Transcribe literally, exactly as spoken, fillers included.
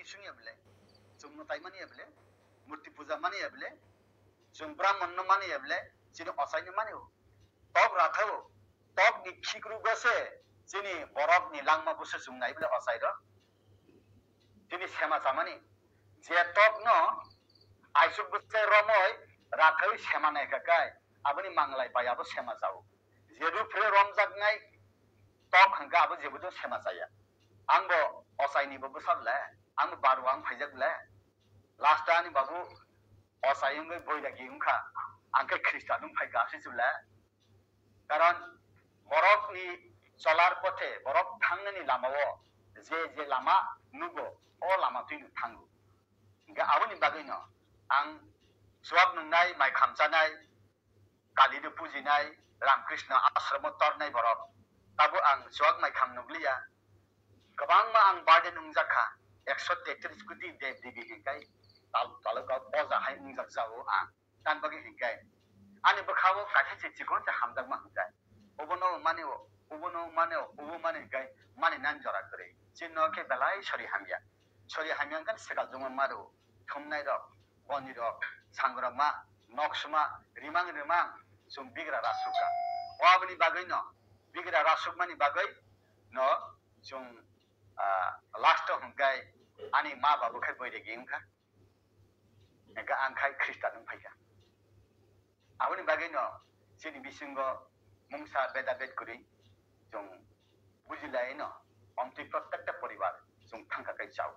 sung ya bele, chwng no tai mani ya bele, murti puja mani ya bele, chwng brahman no mani ya bele, chini osai no mani o. Tok ratha o, tok ni khikru go se, chini borok ni langma bo se chwng nai bele osai ro. Chini sema chamani, je tok no aisuk bwsai romoi rathawi sema nai kha kai, aboni manglai bai abo sema chao. Je ruphre romjaknai tok hwnkha abo jebo do sema chaya. Ang bo ochaini bo bwsa bwle, ang bo baru ang phaijak bwle. Last ani babu ochai wngwi boiragi wngkha, ang khe Khristan wng phaikha aswk bwle. Karon borokni cholar pothe, borok thangnani lamao je je lama nugo, o lama twino thango. Hingke aboni bagwino ang chuak nungnai, mai khamchanai, Kali no pujinai, Ramkrishna ashram o tornai borok. Tabo ang chuak mai kham nukliya. Kwbangma ang burden wngjak kha. Ekso tetris koti dev devi hinkai tal-, taluka poja hai wngjak jao ang. Tan bagwi hinkai ani bwkhao kaisa se chikon se hamjakma hinkai. Obono mani o, obono mani o, obo mani hinkai mani nan jora kwrwi. Chini no khe belai sori hamya. Sori hamya wngkha sekal jongma maru, thumnai rok, boni rok, sangrokma, noksma, rimang rimang, chwng bigra rasukha. O aboni bagwi no, bigra rasukmani bagwi no, chwng, ah, last o hwnkhe ani ma babu khe boiregi wngkha. Hwnkhe ang khai Khristan wng phaikha. Aboni bagwi no chini bisingo mungsa beda bed kwrwi chwng bujilai no omtwi prottekta poribar chwng thangkha kai chao.